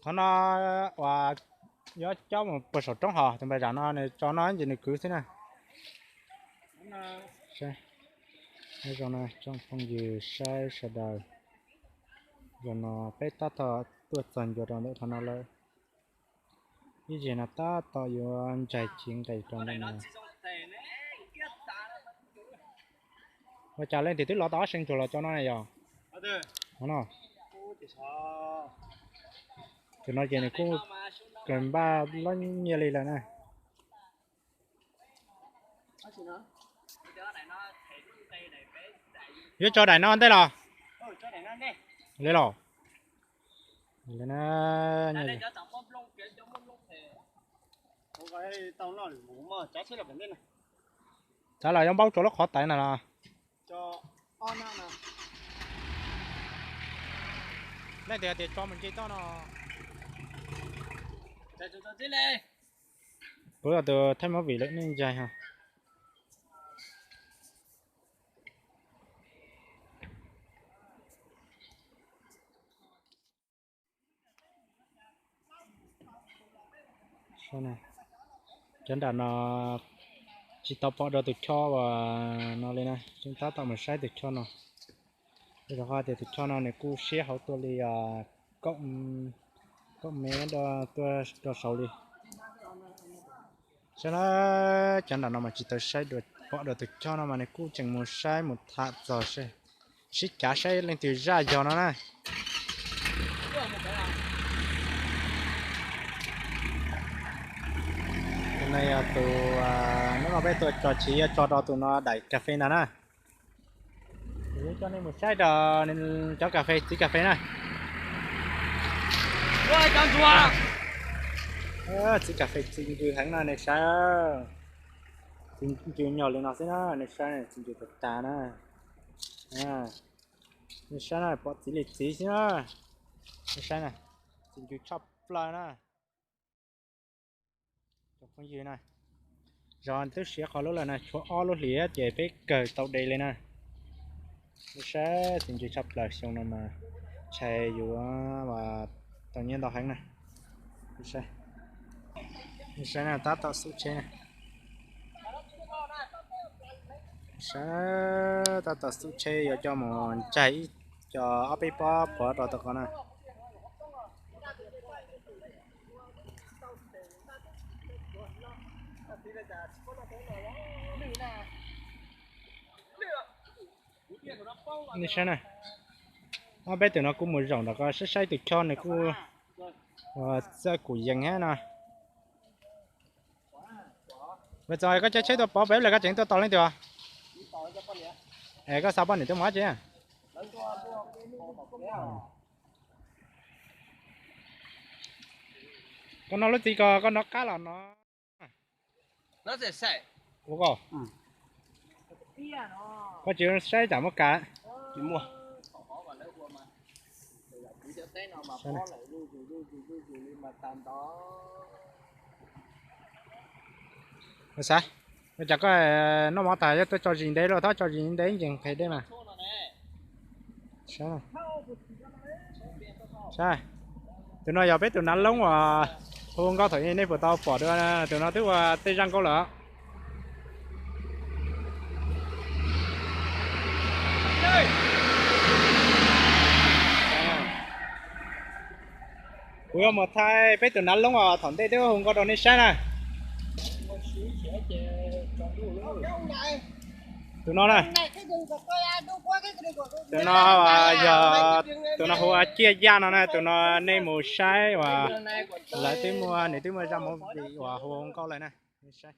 Qhov no uas yuav cob mus puag saum roob hos tus npawg zam no nws tso no ces nws kwv xwb na. Nyob zoo tsoom phooj ywg saib sawv daws, zaum no peb tab tom tuaj txog ncua rau ntawm qhov no lawm. Ib zaug no tab tom yuav ntsais chiv nqes rau ntawm no. Ua cas leej twg twb lov tau ob seev tsuag los tso no na yog? No, tus no ces nws kuj kawg npaj lob nyiaj li lawm na. Yuav tso daim no ntej los? Li los? Txav los yuav npaub tso lub qhov tais na los? Leej twg tias tso mus nce toj no? Kuv tus thaij movie lawm nej ntsaig ho. Cov nram no tsis tau pom dua tus chob uas no li na, tseem tab tom mus saib tus chob no. Rau qhov tias tus chob no nws kuj siab hauv tuaj li kaum mev tuaj rau saud li. Saib na, cov nram no mas tsis tau saib pom dua tus chob no mas nws kuj tseem mus saib mus tham txog sib cav saib leej twg zaj yog no na. Tus no yog tus, hnub no peb tuaj tso chiv yuav tso rau tus no daim kas fes ntag na. Kuv coj nej mus saib rau cov kas fes, txiv kas fes na. Txiv kas fes txi ncw heev na nej saib. Txi ncw nyog li no xwb na nej saib, txi ncw tas tas na. Nej saib na, pom txiv li txiv xwb na. Nej saib na, txi ncw tshaj plaws na. Cov phooj ywg na, zog twb siav qhov lub lawm na, tshuav ob lub hlis ces peb kawg tau de li na. Nej saib txi ncw tshaj plaws, xyoo no mas ntshai yuav tau nyiaj ntau heev na. Nej saib na, tab tom xub tsheb na. Saib, tab tom xub tsheb yuav coj mus ntsaig ib co ob peb pob pov rau tom ko na. Nej saib na, ob peb tus no kuj mus zaum nram ko saib saib tus chob nws kuj ua txawj kuv yees thiab no. Ua txog koj caij tsheb tuaj pov peb lawm koj tseem tuaj tos leej twg os? Es koj xa poj niam tuaj mus dab tsi? Koj noj lub txiv ko koj nov qab los no. Ua koj, koj tsis saib tsam muaj kav. Xav, ua cas koj noj mov tas yuav tuaj tso zis ntev luaj, txhob tso zis ntev nce nqhis dej mas. Tus no yog peb tus nav loob uas hu nkauj thaum ub nej puas tau pom dua, tus no twb ua tej zaj nkauj lawm. Kuv yuav mus thaij peb tus nav loob uas thaum ntej twb hu nkauj rau nej saib na. Tus no na, tus no yog tus no hu ua Ciaj Yaj no na, tus no nej mus saib uas lawv twb muaj, nws twb muaj zaj movie uas hu nkauj lawm na, nej saib.